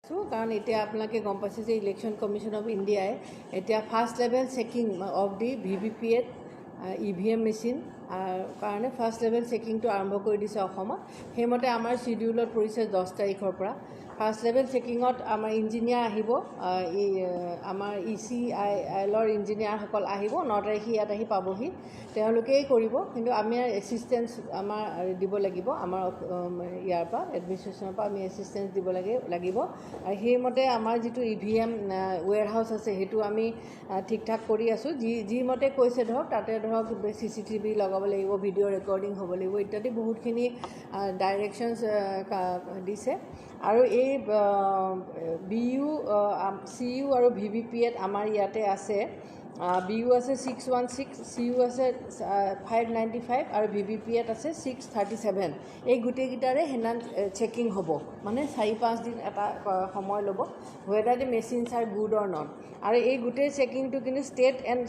কাৰণ এতিয়া আপোনালোকে গম পাইছে যে ইলেকশ্যন কমিশ্যন অফ ইণ্ডিয়াই এতিয়া first level checking of the VVPAT EVM machine কাৰণে ফাৰ্ষ্ট লেভেল চেকিংটো আৰম্ভ কৰি দিছে অসমত। সেইমতে আমাৰ চিডিউলত পৰিছে 10 তাৰিখৰ পৰা। ফাৰ্ষ্ট লেভেল চেকিঙত আমাৰ ইঞ্জিনিয়াৰ আহিব, এই আমাৰ ইচিআইলৰ ইঞ্জিনিয়াৰসকল আহিব। 9 তাৰিখে ইয়াত আহি পাবহি। তেওঁলোকেই কৰিব, কিন্তু আমি এছিষ্টেঞ্চ আমাৰ দিব লাগিব। আমাৰ ইয়াৰ পৰা, এডমিনিষ্ট্ৰেশ্যনৰ পৰা আমি এছিষ্টেঞ্চ দিব লাগিব। আৰু সেইমতে আমাৰ যিটো ইভিএম ৱেৰ হাউচ আছে, সেইটো আমি ঠিক ঠাক কৰি আছোঁ। যি যিমতে কৈছে, ধৰক তাতে ধৰক চিচিটিভি লগাব লাগিব, ভিডিঅ' ৰেকৰ্ডিং হ'ব লাগিব ইত্যাদি বহুতখিনি ডাইৰেকশ্যনছ দিছে। আৰু এই বিইউ, চিইউ আৰু ভিভিপিএট আমাৰ ইয়াতে আছে। বিইউ আছে 616, চিইউ আছে 595 আৰু ভিভিপিএট আছে 637। এই গোটেইকেইটাৰে সেইদিনা চেকিং হ'ব, মানে 4-5 দিন এটা সময় ল'ব, whether the machines are good or not। আৰু এই গোটেই চেকিংটো কিন্তু state and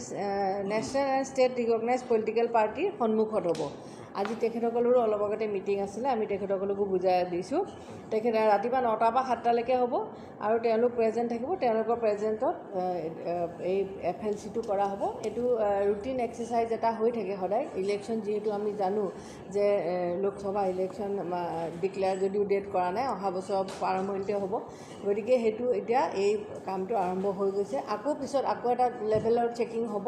national and state recognise political পাৰ্টীৰ সন্মুখত হ'ব। আজি তেখেতসকলৰো অলপ আগতে মিটিং আছিলে, আমি তেখেতসকলকো বুজাই দিছোঁ। তেখেতে ৰাতিপুৱা 9টাৰ পৰা 7টালৈকে হ'ব আৰু তেওঁলোক প্ৰেজেণ্ট থাকিব। তেওঁলোকৰ প্ৰেজেণ্টত এই এফএলচিটো কৰা হ'ব। এইটো ৰুটিন এক্সাৰচাইজ এটা হৈ থাকে সদায়। ইলেকশ্যন যিহেতু আমি জানো যে লোকসভা ইলেকশ্যন ডিক্লেয়াৰ যদিও ডেট কৰা নাই, অহা বছৰ আৰম্ভণিতে হ'ব। গতিকে সেইটো এতিয়া এই কামটো আৰম্ভ হৈ গৈছে। আকৌ পিছত আকৌ এটা লেভেলৰ চেকিং হ'ব।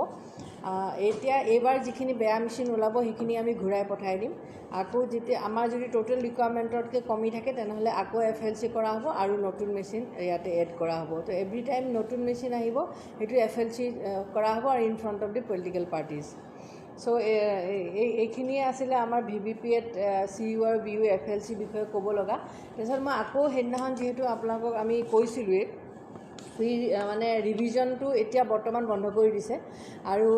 এতিয়া এইবাৰ যিখিনি বেয়া মেচিন ওলাব, সেইখিনি আমি ঘূৰাই পঠাই দিম। আকৌ যেতিয়া আমাৰ যদি ট'টেল ৰিকুৱাৰমেণ্টতকৈ কমি থাকে, তেনেহ'লে আকৌ এফএলচি কৰা হ'ব আৰু নতুন মেচিন ইয়াতে এড কৰা হ'ব। তো এভৰি টাইম নতুন মেচিন আহিব, সেইটো এফএলচি কৰা হ'ব আৰু in front of the political parties। So এইখিনিয়ে আছিলে আমাৰ ভিভিপিএট, চিইউ আৰু বিইউ এফএলচি বিষয়ে ক'ব লগা। তাৰপিছত মই আকৌ সেইদিনাখন যিহেতু আপোনালোকক আমি কৈছিলোঁৱেই, প্ৰি মানে ৰিভিজনটো এতিয়া বৰ্তমান বন্ধ কৰি দিছে আৰু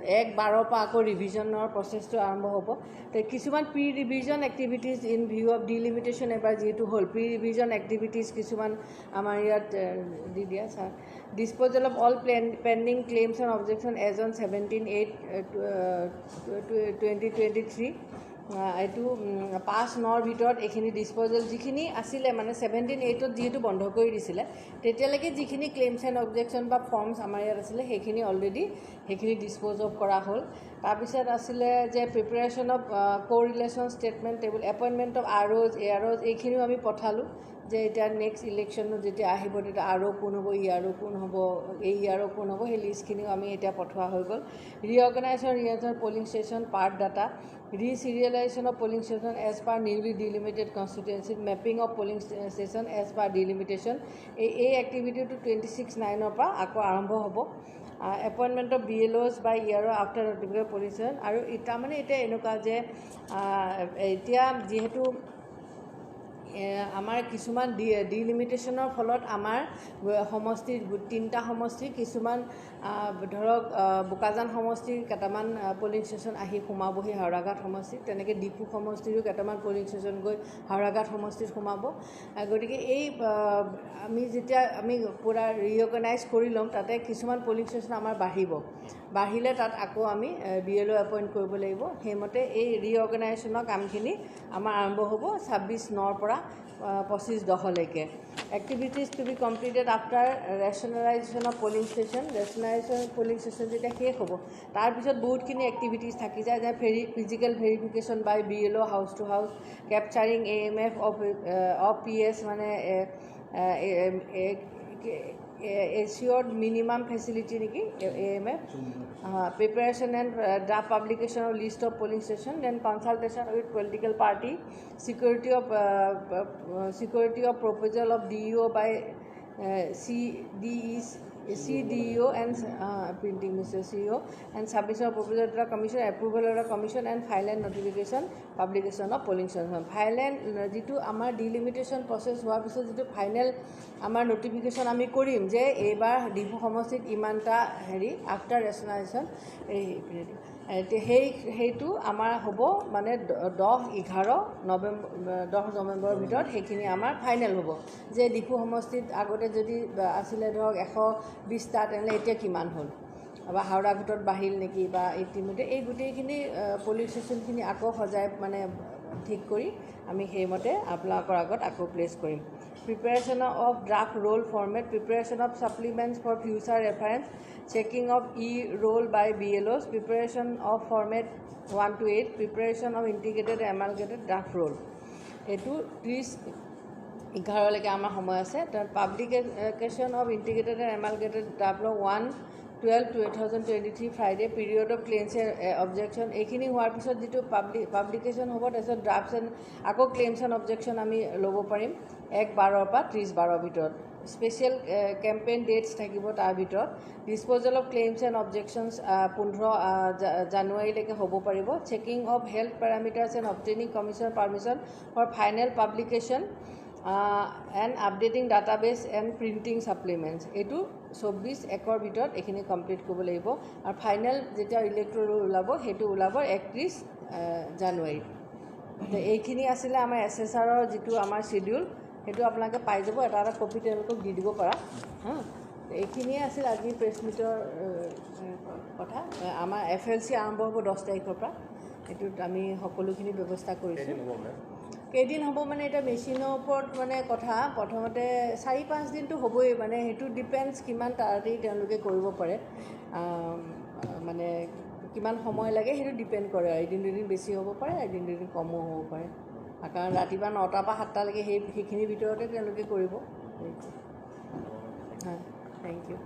1/12ৰ পৰা আকৌ ৰিভিজনৰ প্ৰচেছটো আৰম্ভ হ'ব। তো কিছুমান pre revision activities in view of delimitation এবাৰ যিহেতু হ'ল, প্ৰি ৰিভিজন এক্টিভিটিজ কিছুমান আমাৰ ইয়াত দি দিয়া sir. Disposal of all plan pending claims and objection as on 17/8/2023। এইটো 5/9ৰ ভিতৰত এইখিনি ডিছপ'জেল যিখিনি আছিলে, মানে 17/8ত যিহেতু বন্ধ কৰি দিছিলে, তেতিয়ালৈকে যিখিনি ক্লেইমছ এণ্ড অবজেকশ্যন বা ফৰ্মছ আমাৰ ইয়াত আছিলে, সেইখিনি অলৰেডি সেইখিনি ডিছপ'জ অফ কৰা হ'ল। তাৰপিছত আছিলে যে preparation of correlation statement table, appointment of ROs, AROs, এইখিনিও আমি পঠালোঁ যে এতিয়া নেক্সট ইলেকশ্যনত যেতিয়া আহিব, তেতিয়া আৰ অ' কোন হ'ব, ই আৰ অ' কোন হ'ব, এ ই আৰ অ' কোন হ'ব, সেই লিষ্টখিনিও আমি এতিয়া পঠোৱা হৈ গ'ল। Reorganisation reorganisation polling station part data, reserialisation of polling station as per newly delimited constituency, mapping of polling station as per delimitation, এই এক্টিভিটিটো 26/9ৰ পৰা আকৌ আৰম্ভ হ'ব। Appointment of BLOs by ERO after notification polling station। আৰু তাৰমানে এতিয়া এনেকুৱা যে এতিয়া যিহেতু আমাৰ কিছুমান ডিলিমিটেশ্যনৰ ফলত আমাৰ সমষ্টিৰ, তিনিটা সমষ্টিৰ কিছুমান, ধৰক বোকাজান সমষ্টিৰ কেইটামান পলিং ষ্টেচন আহি সোমাবহি হাওৰাঘাট সমষ্টিত, তেনেকৈ ডিফু সমষ্টিৰো কেইটামান পলিং ষ্টেচন গৈ হাওৰাঘাট সমষ্টিত সোমাব। গতিকে এই আমি যেতিয়া আমি পূৰা ৰিঅৰ্গেনাইজ কৰি ল'ম, তাতে কিছুমান পলিং ষ্টেচন আমাৰ বাঢ়িব। বাঢ়িলে তাত আকৌ আমি বিএলঅ' এপইণ্ট কৰিব লাগিব। সেইমতে এই ৰিঅৰ্গেনাইজেশ্যনৰ কামখিনি আমাৰ আৰম্ভ হ'ব 26/9ৰ পৰা 25/10লৈকে। Activities to be completed after rationalisation of polling station। Rationalisation polling station যেতিয়া শেষ হ'ব, তাৰপিছত বহুতখিনি এক্টিভিটিজ থাকি যায়, যে physical verification by BLO house to house, capturing AMF of PS, মানে এছিয়ৰ্ড মিনিমাম ফেচিলিটি নেকি AMF, preparation and draft publication of list of polling station, then consultation with political party, security of proposal of DEO by CDE CDEO and printing Mr. CEO and submission of proposal to the commission, approval of the commission and final notification, publication of polling station। Final যিটো আমাৰ delimitation process হোৱাৰ পিছত যিটো final আমাৰ notification আমি কৰিম যে এইবাৰ ডিফু সমষ্টিত ইমানটা হেৰি আফটাৰ ৰেচনেলাইজেশ্যন, সেইটো আমাৰ হ'ব মানে 10-11 নৱেম্বৰ, 10 নৱেম্বৰৰ ভিতৰত সেইখিনি আমাৰ ফাইনেল হ'ব যে ডিফু সমষ্টিত আগতে যদি আছিলে ধৰক 120টা, তেনেহ'লে এতিয়া কিমান হ'ল বা হাওৰাঘাটত বাঢ়িল নেকি বা ইতিমধ্যে এই গোটেইখিনি পলিং ষ্টেচনখিনি আকৌ সজাই মানে ঠিক কৰি আমি সেইমতে আপোনালোকৰ আগত আকৌ প্লেচ কৰিম। Preparation of draft roll format, preparation of supplements for future reference, checking of e roll by BLOs, preparation of format 1 to 8, preparation of integrated amalgamated draft roll. এইটো 30/11লৈকে আমাৰ সময় আছে। তাৰ publication of integrated and amalgamated draft 1/12/2023, Friday, period of claims and objection. এইখিনি হোৱাৰ পিছত যিটো publication হ'ব, তাৰপিছত ড্ৰাফ্টছ এণ্ড আকৌ ক্লেইমছ এণ্ড অবজেকশ্যন আমি ল'ব পাৰিম 1/12ৰ পৰা 30/12ৰ ভিতৰত। স্পেচিয়েল কেম্পেইন ডেটছ থাকিব তাৰ ভিতৰত। Disposal of claims and objections 15 জানুৱাৰীলৈকে হ'ব পাৰিব। Checking of health parameters and obtaining commission permission for final publication and updating database and printing supplements, এইটো 24/1ৰ ভিতৰত এইখিনি কমপ্লিট কৰিব লাগিব। আৰু ফাইনেল যেতিয়া ইলেক্ট্ৰল ৰোল ওলাব, সেইটো ওলাব 31 জানুৱাৰীত। তো এইখিনি আছিলে আমাৰ এছএছআৰৰ যিটো আমাৰ শ্বিডিউল, সেইটো আপোনালোকে পাই যাব। এটা এটা কপি তেওঁলোকক দি দিব পাৰা। হা, এইখিনিয়ে আছিল আজি প্ৰেছ মিটৰ কথা। আমাৰ এফএলচি আৰম্ভ হ'ব 10 তাৰিখৰ পৰা। সেইটোত আমি সকলোখিনি ব্যৱস্থা কৰিছোঁ। কেইদিন হ'ব মানে এতিয়া মেচিনৰ ওপৰত মানে কথা। প্ৰথমতে 4-5 দিনটো হ'বই। মানে সেইটো ডিপেণ্ডছ কিমান তাড়াতাড়ি তেওঁলোকে কৰিব পাৰে, মানে কিমান সময় লাগে সেইটো ডিপেণ্ড কৰে। এদিন দুদিন বেছি হ'ব পাৰে, এদিন দুদিন কমো হ'ব পাৰে। কাৰণ ৰাতিপুৱা 9টাৰ পৰা 7টালৈকে সেইখিনিৰ ভিতৰতে তেওঁলোকে কৰিব। হয়, thank U.